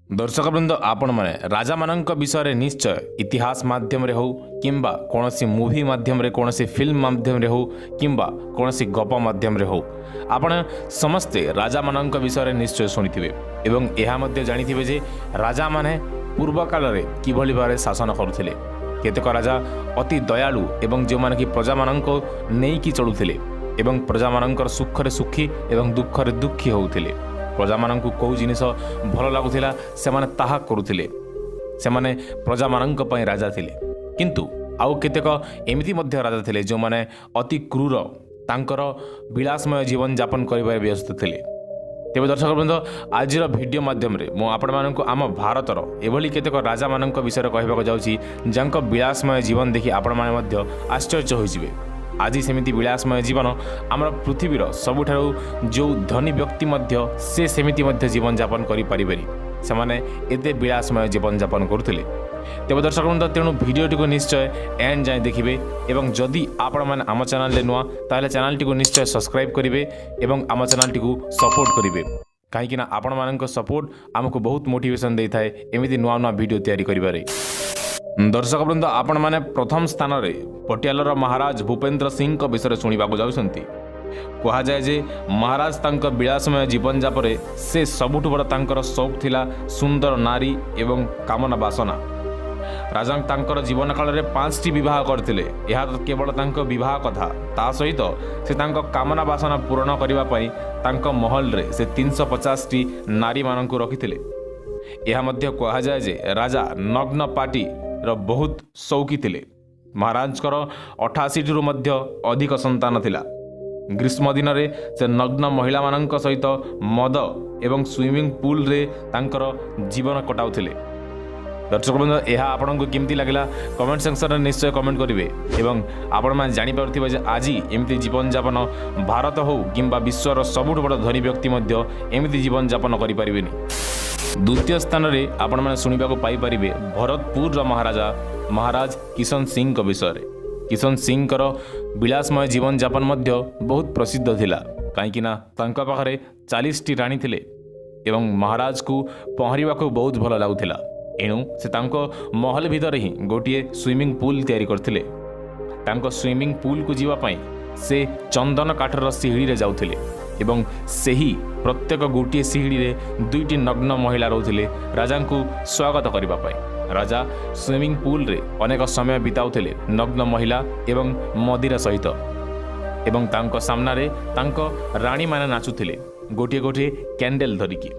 ଦର୍ଶକବୃନ୍ଦ, ଆପଣମାନେ ରାଜାମାନଙ୍କ ବିଷୟରେ ନିଶ୍ଚୟ ଇତିହାସ ମାଧ୍ୟମରେ ହେଉ କିମ୍ବା କୌଣସି ମୁଭି ମାଧ୍ୟମରେ, କୌଣସି ଫିଲ୍ମ ମାଧ୍ୟମରେ ହେଉ କିମ୍ବା କୌଣସି ଗପ ମାଧ୍ୟମରେ ହେଉ, ଆପଣ ସମସ୍ତେ ରାଜାମାନଙ୍କ ବିଷୟରେ ନିଶ୍ଚୟ ଶୁଣିଥିବେ ଏବଂ ଏହା ମଧ୍ୟ ଜାଣିଥିବେ ଯେ ରାଜାମାନେ ପୂର୍ବ କାଳରେ କିଭଳି ଭାବରେ ଶାସନ କରୁଥିଲେ। କେତେକ ରାଜା ଅତି ଦୟାଳୁ ଏବଂ ଯେଉଁମାନେ କି ପ୍ରଜାମାନଙ୍କୁ ନେଇକି ଚଳୁଥିଲେ ଏବଂ ପ୍ରଜାମାନଙ୍କର ସୁଖରେ ସୁଖୀ ଏବଂ ଦୁଃଖରେ ଦୁଃଖୀ ହେଉଥିଲେ। ପ୍ରଜାମାନଙ୍କୁ କେଉଁ ଜିନିଷ ଭଲ ଲାଗୁଥିଲା, ସେମାନେ ତାହା କରୁଥିଲେ। ସେମାନେ ପ୍ରଜାମାନଙ୍କ ପାଇଁ ରାଜା ଥିଲେ। କିନ୍ତୁ ଆଉ କେତେକ ଏମିତି ମଧ୍ୟ ରାଜା ଥିଲେ, ଯେଉଁମାନେ ଅତି କ୍ରୂର, ତାଙ୍କର ବିଳାସମୟ ଜୀବନଯାପନ କରିବାରେ ବ୍ୟସ୍ତ ଥିଲେ। ତେବେ ଦର୍ଶକ ବୃନ୍ଦ, ଆଜିର ଭିଡ଼ିଓ ମାଧ୍ୟମରେ ମୁଁ ଆପଣମାନଙ୍କୁ ଆମ ଭାରତର ଏଭଳି କେତେକ ରାଜାମାନଙ୍କ ବିଷୟରେ କହିବାକୁ ଯାଉଛି, ଯାଙ୍କ ବିଳାସମୟ ଜୀବନ ଦେଖି ଆପଣମାନେ ମଧ୍ୟ ଆଶ୍ଚର୍ଯ୍ୟ ହୋଇଯିବେ। ଆଜି ସେମିତି ବିଳାସମୟ ଜୀବନ ଆମର ପୃଥିବୀର ସବୁଠାରୁ ଯେଉଁ ଧନୀ ବ୍ୟକ୍ତି ମଧ୍ୟ ସେ ସେମିତି ମଧ୍ୟ ଜୀବନଯାପନ କରିପାରିବେନି। ସେମାନେ ଏତେ ବିଳାସମୟ ଜୀବନଯାପନ କରୁଥିଲେ। ତେବେ ଦର୍ଶକ ବୃନ୍ଦ, ତେଣୁ ଭିଡ଼ିଓଟିକୁ ନିଶ୍ଚୟ ଏଣ୍ଡ ଯାଏଁ ଦେଖିବେ ଏବଂ ଯଦି ଆପଣମାନେ ଆମ ଚ୍ୟାନେଲରେ ନୂଆ, ତାହେଲେ ଚ୍ୟାନେଲଟିକୁ ନିଶ୍ଚୟ ସବସ୍କ୍ରାଇବ୍ କରିବେ ଏବଂ ଆମ ଚ୍ୟାନେଲଟିକୁ ସପୋର୍ଟ କରିବେ, କାହିଁକିନା ଆପଣମାନଙ୍କ ସପୋର୍ଟ ଆମକୁ ବହୁତ ମୋଟିଭେସନ୍ ଦେଇଥାଏ ଏମିତି ନୂଆ ନୂଆ ଭିଡ଼ିଓ ତିଆରି କରିବାରେ। ଦର୍ଶକ ବୃନ୍ଦ, ଆପଣମାନେ ପ୍ରଥମ ସ୍ଥାନରେ ପଟିଆଲାର ମହାରାଜ ଭୂପେନ୍ଦ୍ର ସିଂଙ୍କ ବିଷୟରେ ଶୁଣିବାକୁ ଯାଉଛନ୍ତି। କୁହାଯାଏ ଯେ ମହାରାଜ ତାଙ୍କ ବିଳାସମୟ ଜୀବନଯାପରେ ସେ ସବୁଠୁ ବଡ଼ ତାଙ୍କର ସଉକ ଥିଲା ସୁନ୍ଦର ନାରୀ ଏବଂ କାମନା ବାସନା। ରାଜା ତାଙ୍କର ଜୀବନ କାଳରେ ପାଞ୍ଚଟି ବିବାହ କରିଥିଲେ। ଏହା ତ କେବଳ ତାଙ୍କ ବିବାହ କଥା, ତା ସହିତ ସେ ତାଙ୍କ କାମନା ବାସନା ପୂରଣ କରିବା ପାଇଁ ତାଙ୍କ ମହଲରେ ସେ 350ଟି ନାରୀମାନଙ୍କୁ ରଖିଥିଲେ। ଏହା ମଧ୍ୟ କୁହାଯାଏ ଯେ ରାଜା ନଗ୍ନ ପାର୍ଟିର ବହୁତ ସଉକି ଥିଲେ। ମହାରାଜଙ୍କର 88ଟିରୁ ମଧ୍ୟ ଅଧିକ ସନ୍ତାନ ଥିଲା। ଗ୍ରୀଷ୍ମ ଦିନରେ ସେ ନଗ୍ନ ମହିଳାମାନଙ୍କ ସହିତ ମଦ ଏବଂ ସୁଇମିଂ ପୁଲରେ ତାଙ୍କର ଜୀବନ କଟାଉଥିଲେ। ଦର୍ଶକ ବନ୍ଧୁ, ଏହା ଆପଣଙ୍କୁ କେମିତି ଲାଗିଲା, କମେଣ୍ଟ ସେକ୍ସନରେ ନିଶ୍ଚୟ କମେଣ୍ଟ କରିବେ ଏବଂ ଆପଣମାନେ ଜାଣିପାରୁଥିବେ ଯେ ଆଜି ଏମିତି ଜୀବନଯାପନ ଭାରତ ହେଉ କିମ୍ବା ବିଶ୍ୱର ସବୁଠୁ ବଡ଼ ଧନୀ ବ୍ୟକ୍ତି ମଧ୍ୟ ଏମିତି ଜୀବନଯାପନ କରିପାରିବେନି। ଦ୍ୱିତୀୟ ସ୍ଥାନରେ ଆପଣମାନେ ଶୁଣିବାକୁ ପାଇପାରିବେ ଭରତପୁରର ମହାରାଜା ମହାରାଜ କିଶନ ସିଂଙ୍କ ବିଷୟରେ। କିଶନ ସିଂଙ୍କର ବିଳାସମୟ ଜୀବନଯାପନ ମଧ୍ୟ ବହୁତ ପ୍ରସିଦ୍ଧ ଥିଲା, କାହିଁକିନା ତାଙ୍କ ପାଖରେ 40ଟି ରାଣୀ ଥିଲେ ଏବଂ ମହାରାଜକୁ ପହଁରିବାକୁ ବହୁତ ଭଲ ଲାଗୁଥିଲା। ଏଣୁ ସେ ତାଙ୍କ ମହଲ ଭିତରେ ହିଁ ଗୋଟିଏ ସୁଇମିଂ ପୁଲ୍ ତିଆରି କରିଥିଲେ। ତାଙ୍କ ସୁଇମିଂ ପୁଲ୍କୁ ଯିବା ପାଇଁ ସେ ଚନ୍ଦନ କାଠର ସିହିଡ଼ିରେ ଯାଉଥିଲେ ଏବଂ ସେହି ପ୍ରତ୍ୟେକ ଗୋଟିଏ ସିହିଡ଼ିରେ ଦୁଇଟି ନଗ୍ନ ମହିଳା ରହୁଥିଲେ ରାଜାଙ୍କୁ ସ୍ୱାଗତ କରିବା ପାଇଁ। ରାଜା ସୁଇମିଂ ପୁଲ୍ରେ ଅନେକ ସମୟ ବିତାଉଥିଲେ ନଗ୍ନ ମହିଳା ଏବଂ ମଦିରା ସହିତ ଏବଂ ତାଙ୍କ ସାମ୍ନାରେ ତାଙ୍କ ରାଣୀମାନେ ନାଚୁଥିଲେ ଗୋଟିଏ ଗୋଟିଏ କ୍ୟାଣ୍ଡେଲ୍ ଧରିକି।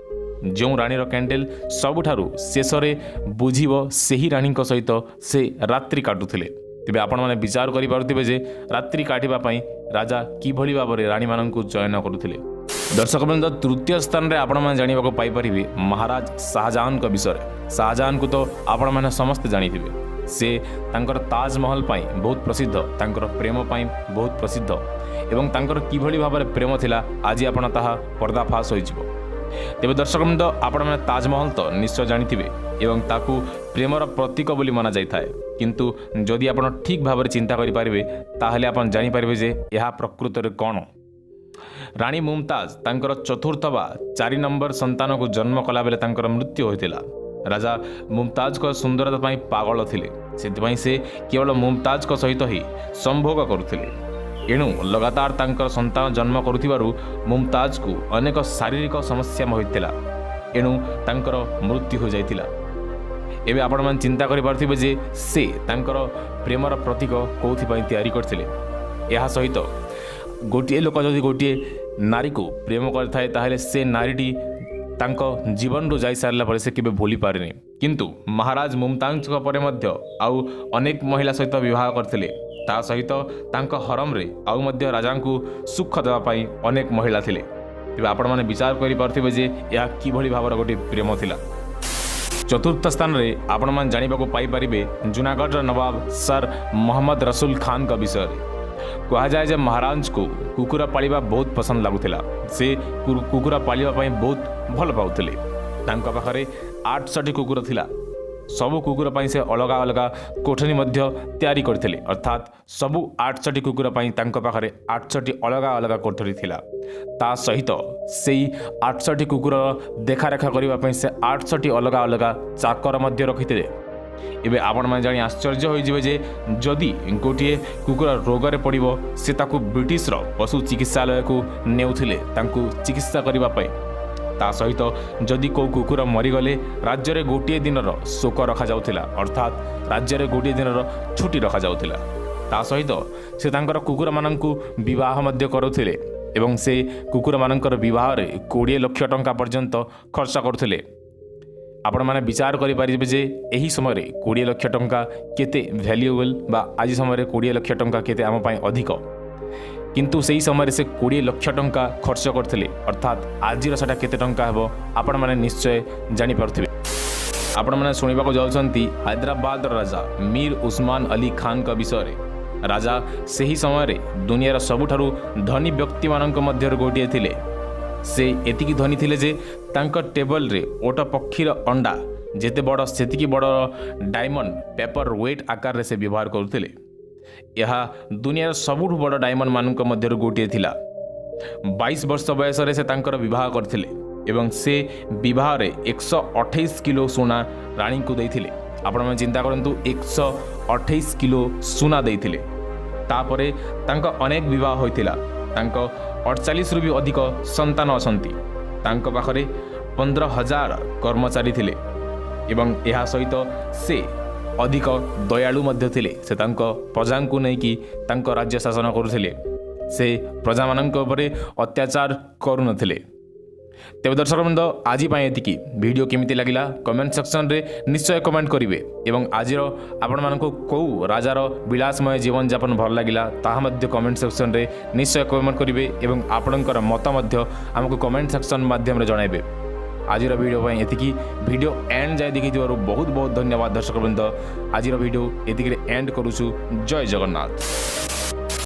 ଯେଉଁ ରାଣୀର କ୍ୟାଣ୍ଡେଲ୍ ସବୁଠାରୁ ଶେଷରେ ବୁଝିବ, ସେହି ରାଣୀଙ୍କ ସହିତ ସେ ରାତ୍ରି କାଟୁଥିଲେ। ତେବେ ଆପଣମାନେ ବିଚାର କରିପାରୁଥିବେ ଯେ ରାତ୍ରି କାଟିବା ପାଇଁ ରାଜା କିଭଳି ଭାବରେ ରାଣୀମାନଙ୍କୁ ଚୟନ କରୁଥିଲେ। ଦର୍ଶକ ବୃନ୍ଦ, ତୃତୀୟ ସ୍ଥାନରେ ଆପଣମାନେ ଜାଣିବାକୁ ପାଇପାରିବେ ମହାରାଜ ଶାହଜାହାନଙ୍କ ବିଷୟରେ। ଶାହଜାହାନକୁ ତ ଆପଣମାନେ ସମସ୍ତେ ଜାଣିଥିବେ। ସେ ତାଙ୍କର ତାଜମହଲ ପାଇଁ ବହୁତ ପ୍ରସିଦ୍ଧ, ତାଙ୍କର ପ୍ରେମ ପାଇଁ ବହୁତ ପ୍ରସିଦ୍ଧ ଏବଂ ତାଙ୍କର କିଭଳି ଭାବରେ ପ୍ରେମ ଥିଲା, ଆଜି ଆପଣ ତାହା ପର୍ଦ୍ଦାଫାଶ ହୋଇଯିବ। ତେବେ ଦର୍ଶକ ବୃନ୍ଦ, ଆପଣମାନେ ତାଜମହଲ ତ ନିଶ୍ଚୟ ଜାଣିଥିବେ ଏବଂ ତାକୁ ପ୍ରେମର ପ୍ରତୀକ ବୋଲି ମନାଯାଇଥାଏ। କିନ୍ତୁ ଯଦି ଆପଣ ଠିକ୍ ଭାବରେ ଚିନ୍ତା କରିପାରିବେ, ତାହେଲେ ଆପଣ ଜାଣିପାରିବେ ଯେ ଏହା ପ୍ରକୃତରେ କ'ଣ। ରାଣୀ ମୁମତାଜ ତାଙ୍କର ଚତୁର୍ଥ ବା 4 ନମ୍ବର ସନ୍ତାନକୁ ଜନ୍ମ କଲାବେଳେ ତାଙ୍କର ମୃତ୍ୟୁ ହୋଇଥିଲା। ରାଜା ମୁମତାଜଙ୍କ ସୁନ୍ଦରତା ପାଇଁ ପାଗଳ ଥିଲେ। ସେଥିପାଇଁ ସେ କେବଳ ମୁମତାଜଙ୍କ ସହିତ ହିଁ ସମ୍ଭୋଗ କରୁଥିଲେ। ଏଣୁ ଲଗାତାର ତାଙ୍କର ସନ୍ତାନ ଜନ୍ମ କରୁଥିବାରୁ ମୁମତାଜକୁ ଅନେକ ଶାରୀରିକ ସମସ୍ୟା ହୋଇଥିଲା। ଏଣୁ ତାଙ୍କର ମୃତ୍ୟୁ ହୋଇଯାଇଥିଲା। ଏବେ ଆପଣମାନେ ଚିନ୍ତା କରିପାରୁଥିବେ ଯେ ସେ ତାଙ୍କର ପ୍ରେମର ପ୍ରତୀକ କେଉଁଥିପାଇଁ ତିଆରି କରିଥିଲେ। ଏହା ସହିତ ଗୋଟିଏ ଲୋକ ଯଦି ଗୋଟିଏ ନାରୀକୁ ପ୍ରେମ କରିଥାଏ, ତାହେଲେ ସେ ନାରୀଟି ତାଙ୍କ ଜୀବନରୁ ଯାଇସାରିଲା ପରେ ସେ କେବେ ଭୁଲି ପାରେନି। କିନ୍ତୁ ମହାରାଜ ମୁମତାଜଙ୍କ ପରେ ମଧ୍ୟ ଆଉ ଅନେକ ମହିଳା ସହିତ ବିବାହ କରିଥିଲେ। ତା ସହିତ ତାଙ୍କ ହରମରେ ଆଉ ମଧ୍ୟ ରାଜାଙ୍କୁ ସୁଖ ଦେବା ପାଇଁ ଅନେକ ମହିଳା ଥିଲେ। ତେବେ ଆପଣମାନେ ବିଚାର କରିପାରୁଥିବେ ଯେ ଏହା କିଭଳି ଭାବରେ ଗୋଟିଏ ପ୍ରେମ ଥିଲା। ଚତୁର୍ଥ ସ୍ଥାନରେ ଆପଣମାନେ ଜାଣିବାକୁ ପାଇପାରିବେ ଜୁନାଗଡ଼ର ନବାବ ସର୍ ମହମ୍ମଦ ରସୁଲ ଖାନଙ୍କ ବିଷୟରେ। କୁହାଯାଏ ଯେ ମହାରାଜଙ୍କୁ କୁକୁର ପାଳିବା ବହୁତ ପସନ୍ଦ ଲାଗୁଥିଲା। ସେ କୁକୁର ପାଳିବା ପାଇଁ ବହୁତ ଭଲ ପାଉଥିଲେ। ତାଙ୍କ ପାଖରେ 800ଟି କୁକୁର ଥିଲା। ସବୁ କୁକୁର ପାଇଁ ସେ ଅଲଗା ଅଲଗା କୋଠରୀ ମଧ୍ୟ ତିଆରି କରିଥିଲେ। ଅର୍ଥାତ୍ ସବୁ 800ଟି କୁକୁର ପାଇଁ ତାଙ୍କ ପାଖରେ 800ଟି ଅଲଗା ଅଲଗା କୋଠରୀ ଥିଲା। ତା ସହିତ ସେଇ 800ଟି କୁକୁରର ଦେଖାରେଖା କରିବା ପାଇଁ ସେ 800ଟି ଅଲଗା ଅଲଗା ଚାକର ମଧ୍ୟ ରଖିଥିଲେ। ଏବେ ଆପଣମାନେ ଜାଣି ଆଶ୍ଚର୍ଯ୍ୟ ହୋଇଯିବେ ଯେ ଯଦି ଗୋଟିଏ କୁକୁର ରୋଗରେ ପଡ଼ିବ, ସେ ତାକୁ ବ୍ରିଟିଶର ପଶୁ ଚିକିତ୍ସାଳୟକୁ ନେଉଥିଲେ ତାଙ୍କୁ ଚିକିତ୍ସା କରିବା ପାଇଁ। ତା ସହିତ ଯଦି କେଉଁ କୁକୁର ମରିଗଲେ, ରାଜ୍ୟରେ ଗୋଟିଏ ଦିନର ଶୋକ ରଖାଯାଉଥିଲା, ଅର୍ଥାତ୍ ରାଜ୍ୟରେ ଗୋଟିଏ ଦିନର ଛୁଟି ରଖାଯାଉଥିଲା। ତା ସହିତ ସେ ତାଙ୍କର କୁକୁରମାନଙ୍କୁ ବିବାହ ମଧ୍ୟ କରୁଥିଲେ ଏବଂ ସେ କୁକୁରମାନଙ୍କର ବିବାହରେ 20 ଲକ୍ଷ ଟଙ୍କା ପର୍ଯ୍ୟନ୍ତ ଖର୍ଚ୍ଚ କରୁଥିଲେ। ଆପଣମାନେ ବିଚାର କରିପାରିବେ ଯେ ଏହି ସମୟରେ 20 ଲକ୍ଷ ଟଙ୍କା କେତେ ଭ୍ୟାଲୁଏବଲ୍ ବା ଆଜି ସମୟରେ 20 ଲକ୍ଷ ଟଙ୍କା କେତେ ଆମ ପାଇଁ ଅଧିକ। କିନ୍ତୁ ସେହି ସମୟରେ ସେ 20 ଲକ୍ଷ ଟଙ୍କା ଖର୍ଚ୍ଚ କରିଥିଲେ। ଅର୍ଥାତ୍ ଆଜିର ସେଟା କେତେ ଟଙ୍କା ହେବ, ଆପଣମାନେ ନିଶ୍ଚୟ ଜାଣିପାରୁଥିବେ। ଆପଣମାନେ ଶୁଣିବାକୁ ଯାଉଛନ୍ତି ହାଇଦ୍ରାବାଦର ରାଜା ମୀର ଉସ୍ମାନ ଅଲି ଖାନଙ୍କ ବିଷୟରେ। ରାଜା ସେହି ସମୟରେ ଦୁନିଆର ସବୁଠାରୁ ଧନୀ ବ୍ୟକ୍ତିମାନଙ୍କ ମଧ୍ୟରୁ ଗୋଟିଏ ଥିଲେ। ସେ ଏତିକି ଧନୀ ଥିଲେ ଯେ ତାଙ୍କ ଟେବଲରେ ଓଟ ପକ୍ଷୀର ଅଣ୍ଡା ଯେତେ ବଡ଼, ସେତିକି ବଡ଼ ଡାଇମଣ୍ଡ ପେପର ୱେଟ୍ ଆକାରରେ ସେ ବ୍ୟବହାର କରୁଥିଲେ। ଏହା ଦୁନିଆର ସବୁଠୁ ବଡ଼ ଡାଇମଣ୍ଡମାନଙ୍କ ମଧ୍ୟରୁ ଗୋଟିଏ ଥିଲା। 22 ବର୍ଷ ବୟସରେ ସେ ତାଙ୍କର ବିବାହ କରିଥିଲେ ଏବଂ ସେ ବିବାହରେ 128 କିଲୋ ସୁନା ରାଣୀଙ୍କୁ ଦେଇଥିଲେ। ଆପଣମାନେ ଚିନ୍ତା କରନ୍ତୁ, 128 କିଲୋ ସୁନା ଦେଇଥିଲେ। ତାପରେ ତାଙ୍କ ଅନେକ ବିବାହ ହୋଇଥିଲା। ତାଙ୍କ 48ରୁ ବି ଅଧିକ ସନ୍ତାନ ଅଛନ୍ତି। ତାଙ୍କ ପାଖରେ 15,000 କର୍ମଚାରୀ ଥିଲେ ଏବଂ ଏହା ସହିତ ସେ ଅଧିକ ଦୟାଳୁ ମଧ୍ୟ ଥିଲେ। ସେ ତାଙ୍କ ପ୍ରଜାଙ୍କୁ ନେଇକି ତାଙ୍କ ରାଜ୍ୟ ଶାସନ କରୁଥିଲେ। ସେ ପ୍ରଜାମାନଙ୍କ ଉପରେ ଅତ୍ୟାଚାର କରୁନଥିଲେ। ତେବେ ଦର୍ଶକ ବୃନ୍ଦ, ଆଜି ପାଇଁ ଏତିକି। ଭିଡ଼ିଓ କେମିତି ଲାଗିଲା, କମେଣ୍ଟ ସେକ୍ସନରେ ନିଶ୍ଚୟ କମେଣ୍ଟ କରିବେ ଏବଂ ଆଜିର ଆପଣମାନଙ୍କୁ କେଉଁ ରାଜାର ବିଳାସମୟ ଜୀବନଯାପନ ଭଲ ଲାଗିଲା, ତାହା ମଧ୍ୟ କମେଣ୍ଟ ସେକ୍ସନରେ ନିଶ୍ଚୟ କମେଣ୍ଟ କରିବେ ଏବଂ ଆପଣଙ୍କର ମତ ମଧ୍ୟ ଆମକୁ କମେଣ୍ଟ ସେକ୍ସନ ମାଧ୍ୟମରେ ଜଣାଇବେ। ଆଜିର ଭିଡ଼ିଓ ପାଇଁ ଏତିକି। ଭିଡ଼ିଓ ଏଣ୍ଡ ଯାଏ ଦେଖିଥିବାରୁ ବହୁତ ବହୁତ ଧନ୍ୟବାଦ। ଦର୍ଶକ ବୃନ୍ଦ, ଆଜିର ଭିଡ଼ିଓ ଏତିକିରେ ଏଣ୍ଡ କରୁଛୁ। ଜୟ ଜଗନ୍ନାଥ।